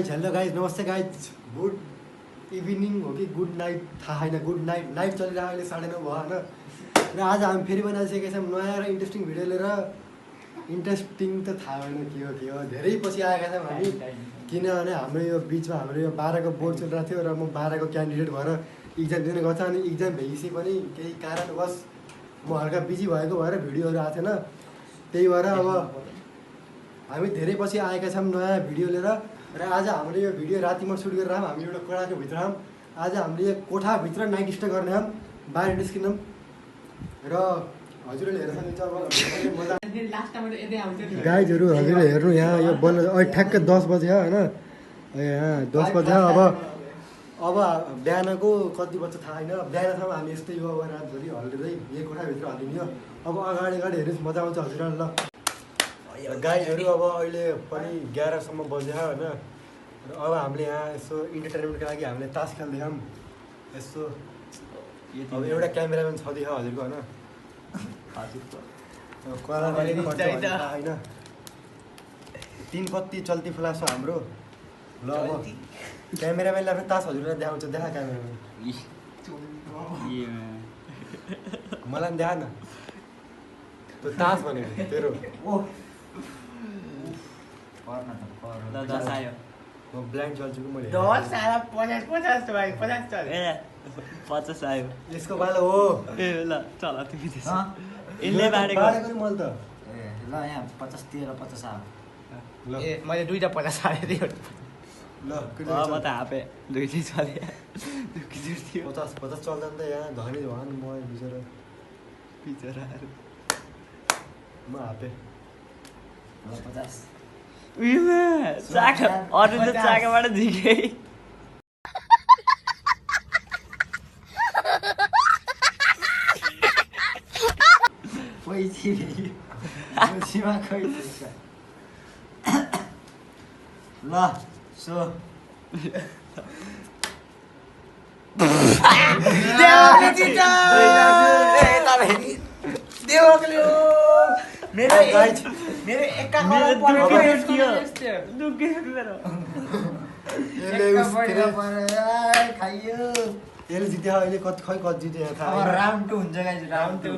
Guys hello guys नमस्ते guys good evening हो कि गुड नाइट थाहा छैन गुड नाइट चलिरहेको अहिले 9:30 भयो होइन र आज हामी फेरि बनाइसकेका छौँ नयाँ र इन्ट्रेस्टिङ भिडियो लिएर इन्ट्रेस्टिङ त थाहा भएन के हो धेरै पछि आएका छौँ हामी किनभने हाम्रो यो बिचमा हाम्रो यो 12 को बोर्ड चलिरहेको थियो र म 12 को क्यान्डिडेट भएर इक्जाम दिन गएको अनि इक्जाम भइसके पनि केही कारणवश म हल्का बिजी भएको भएर भिडियोहरू आएको थिएन त्यही भएर अब हामी धेरै पछि आएका छौँ नयाँ भिडियो लिएर र आज हामीले यो भिडियो रातिमा सुट गरेर हामी एउटा कोठाको भित्र हौँ आज हामीले यो कोठाभित्र नाइट स्टे गर्ने हौँ बाहिर निस्किनौँ र हजुरले हेर्न सक्नुहुन्छ अब गाइजहरू हजुरले हेर्नु यहाँ यो बन्न अहिले ठ्याक्कै 10 बजे हो होइन यहाँ 10 बजे अब बिहानको कति बज्छ थाहा छैन बिहानसम्म हामी यस्तै यो अब रातभरि हल्लिँदै यही कोठाभित्र हल्लिने हो अब अगाडि हेर्नुहोस् मजा आउँछ हजुरहरूलाई ल गाइजहरू अब अहिले पनि 11 सम्म बज्यो होइन र अब हामीले यहाँ यसो इन्टरटेनमेन्टको लागि हामीले तास खेल्दैछौँ यसो अब एउटा क्यामेराम्यान छँदैछ हजुरको होइन होइन 3 पत्ती चल्ती फ्लास हो हाम्रो ल अब क्यामेराम्यानले आफ्नो तास हजुरलाई देखाउँछ देखा क्यामेराम्यान मलाई पनि देखा न त्यो तास भनेको तेरो म ब्ल्याङ्क चल्छु कि मैले 10 आयो 50 भाइ 50 चल ए 50 आयो यसको बालो हो ए ल चल तिमी त्यसो इनले बाडेको नि मैले त ए ल यहाँ 50 13 50 आयो ल ए मैले दुईटा 50 हाले दियो ल म त हापे दुईटै चले किजर थियो 50 चल्दा त यहाँ धनी भन म बिचराहरू म हापे ल 50 उयोमा चाका अरू त चाकाबाट झिके पैसीमा खै ल सो मेरो एका खाइयो यसले जित्यो अहिले कति जित्यो थाहा राउन्ड 2 हुन्छ गाइस राउन्ड 2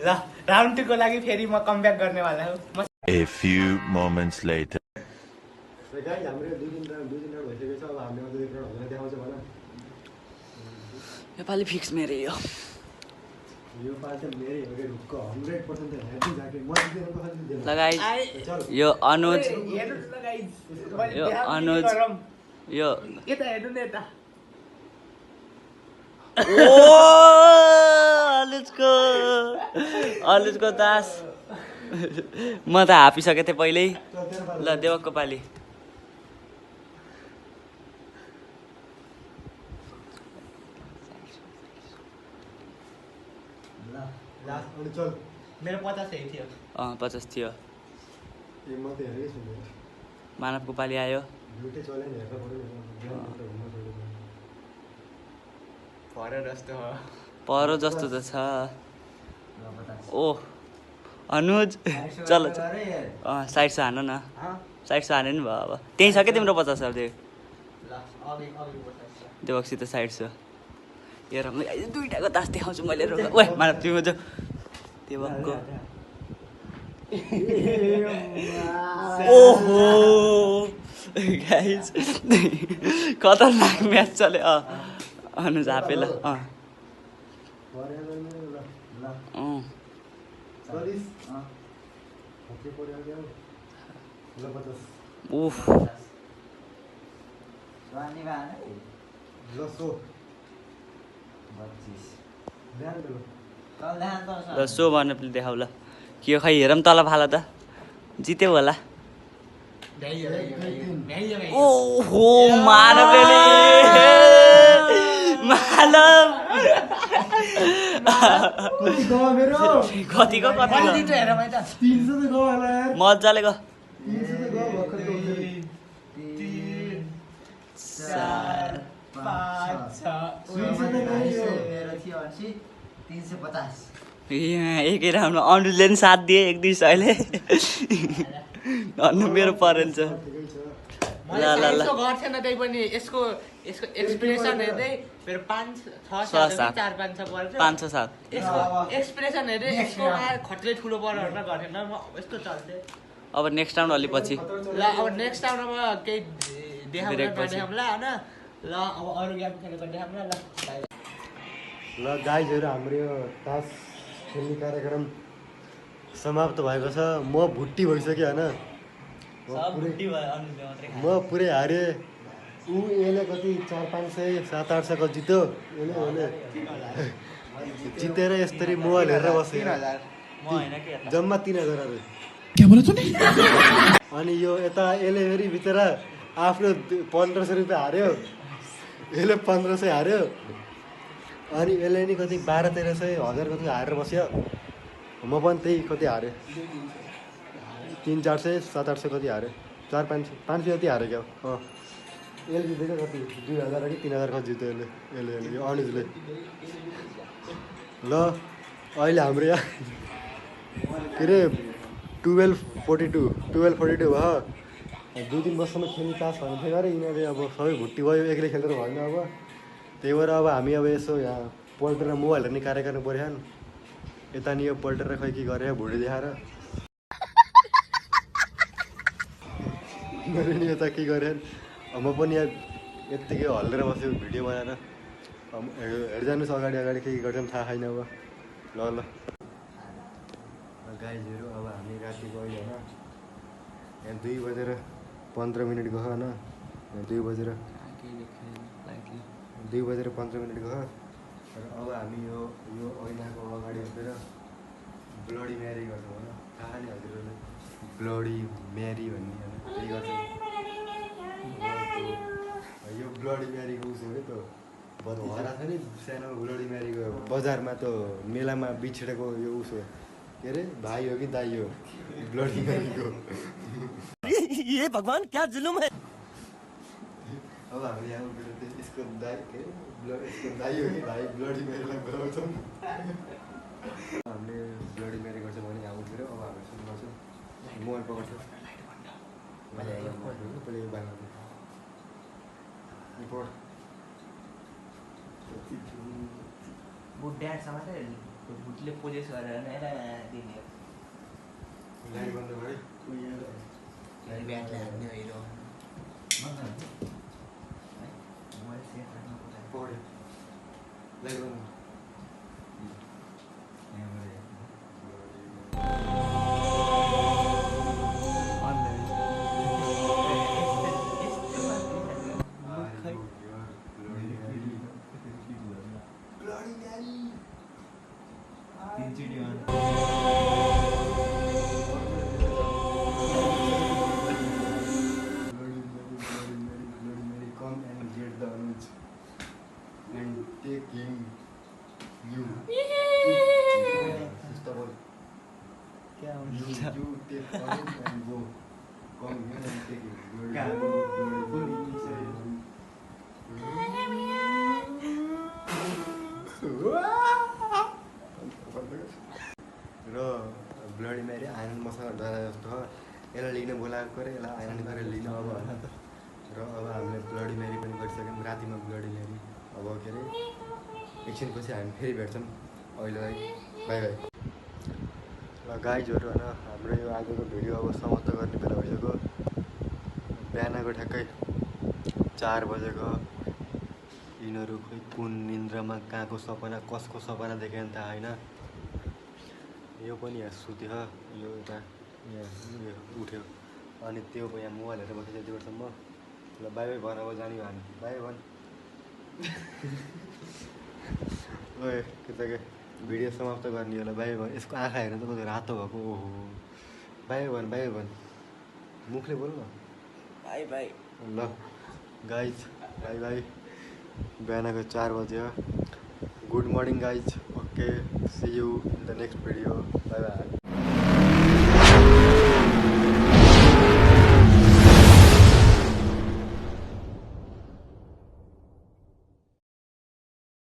ल राउन्ड 2 को लागि फेरि म कमब्याक गर्ने वाला हो A few moments later. Guys हाम्रो 2 दिन भइसकेको छ अब हामीले अझै एक राउन्ड हजुरलाई देखाउँछ भन नेपाली फिक्स मेरै हो यो पार्ट मेरै हो के रुक्क 100% हेर्दै जाके म जितेर कसरी दिन्छ लगाइ चल यो अनुज हेर्नुस् ल गाइस यो अनुज यो यता हेर्नु न यता ओ अनुजको दास म त हापिसकेको थिएँ पहिल्यै ल देवकको पाली लास्ट अनि चल मेरो 50 हेइ थियो 50 थियो ए म त हेरेकै छु मानवको पाली आयो दुईटै चल्यो नि हेर्दा पऱ्यो परो जस्तो त छ ओ अनुज चल साइड हान न साइड हाने नि भयो अब त्यही छ क्या तिम्रो 50 अब देवकसित साइड छ हेर म दुईटाको तास देखाउँछु मैले ओए मानव तिम्रो जो देवकको ओहो गाइस खतरनाक म्याच चल्यो अनुज हापेल उफ ल सो भन्न देखाउ ल के खै हेरौँ तल फाल त जित्यो होला ओहो मानवले कतिको मजाले ग 350 एकै राउन्डमा अनुजले पनि साथ दिए 1-2 अहिले अन्नु मेरो परेल छ मैले ल, ल, ल। यसो गर्थेन त्यही पनि यसको एक्सप्रेसन हेर्दै मेरो 5-6 छ, 7 सात। 4-5 छ पर्छ 507 यसको एक्सप्रेसन हेर्दै यसको खर्चले ठुलो पऱ्यो भनेर गर्थेन म यस्तो चल्थे अब नेक्स्ट राउन्ड अलि पछि ल अब नेक्स्ट टाइम अब केही देखाउन Break पछि। नदेखाउँला होइन ल अब अरू गेम खेलेको देखाउँला ल बाई। ल गाइजहरू हाम्रो यो तास खेल्ने कार्यक्रम समाप्त भएको छ म भुट्टी भइसक्यो होइन म पुरै हारेँ यसले कति 400-500 700-800 जित्यो यसले जितेर यसरी मोबाइल हेरेर बस्यो जम्मा 3000 अरे अनि यो यता यसले फेरि बिचरा आफ्नो 1500 रुपियाँ हार्यो यसले 1500 हार्यो अनि यसले नि कति 1200-1300 1000 कति हारेर बस्यो म पनि त्यही कति हारेँ 300-400 700-800 कति हारेँ 400-500 जति हारेँ क्या यसले जितेको कति 2000 कि 3000 कति जित्यो यसले यो अनुजले ल अहिले हाम्रो यहाँ के अरे 12:42 भयो 2-3 वर्षसम्म खेल्ने तास भन्ने थियो अरे यिनीहरूले अब सबै भुट्टी भयो एक्लै खेलेर भएन अब त्यही भएर अब हामी अब यसो यहाँ पल्टेर मोबाइल हेर्ने कार्य गर्नु पऱ्यो यता नि यो पल्टेर खै के गरेर भुँडी देखाएर मैले नि यता के गरेँ म पनि यहाँ यत्तिकै हल्लेर बस्यो भिडियो बनाएर हेरिजानुहोस् अगाडि के गर्छौँ थाहा छैन अब ल गाइजहरू अब हामी रातिको अहिले होइन यहाँ 2:15 गयो होइन 2:15 गयो र अब हामी यो ऐनाको अगाडि उठेर ब्लडी म्यारी गर्छौँ होइन थाहा नि हजुरहरूले ब्लडी म्यारी भन्ने होइन त्यही गर्छौँ यो ब्लडी म्यारीको उस हो कि त हरा छ नि सानो ब्लडी म्यारीको बजारमा त मेलामा बिछेडेको यो उस हो के अरे भाइ हो कि दाइ हो ब्लडी म्यारीको ये भगवान क्या जुलुम है अब हामी यहाँ उठेर यसको दाइ के अरे यसको दाइ हो कि भाइ ब्लडी म्यारीलाई बोलाउँछौँ हामीले ब्लडी म्यारी गर्छौँ भने यहाँ उठेर अब हामी सुरु गर्छौँ मोबाइल पकाउँछौँ पहिले यो बाहिर रिपोर्ट बुढ्यासँग चाहिँ भुटले पोजेस गरेर नै दिने लाइट बन्द भयो ब्याटलाई हान्ने हिरो पढ्यो लाइट बन्द come and get the Anuj and take him you sister boy क्या you take Anuj and go come here and take him र ब्लडी म्यारी आनन्द मसँग डरा जस्तो हो यसलाई लिन बोलाएको रे यसलाई आनन्द गरेर लिन अब होइन र अब हामीले ब्लडी म्यारी पनि गरिसक्यौँ रातिमा ब्लडी म्यारी अब के अरे एकछिनपछि हामी फेरि भेट्छौँ अहिलेलाई बाई बाई ल गाइजहरू होइन हाम्रो यो आजको भिडियो अब समाप्त गर्ने बेला भइसक्यो बिहानको ठ्याक्कै 4 बजेको यिनीहरू खोइ कुन निन्द्रामा कहाँको सपना कसको सपना देखेन थाहा होइन यो पनि यहाँ सुत्यो यो एउटा यहाँ उठ्यो अनि त्यो यहाँ मोबाइल हेरेर बसेको त्यति बेरसम्म ल बाई बाई भन अब जाने हामी बाई भन ओए के त के भिडियो समाप्त गर्ने होला बाई भन यसको आँखा हेरेर त कति रातो भएको ओहो बाई भन मुखले बोल न बाई बाई ल गाइज बाई बाई बिहानको 4 बज्यो good morning guys okay see you in the next video bye by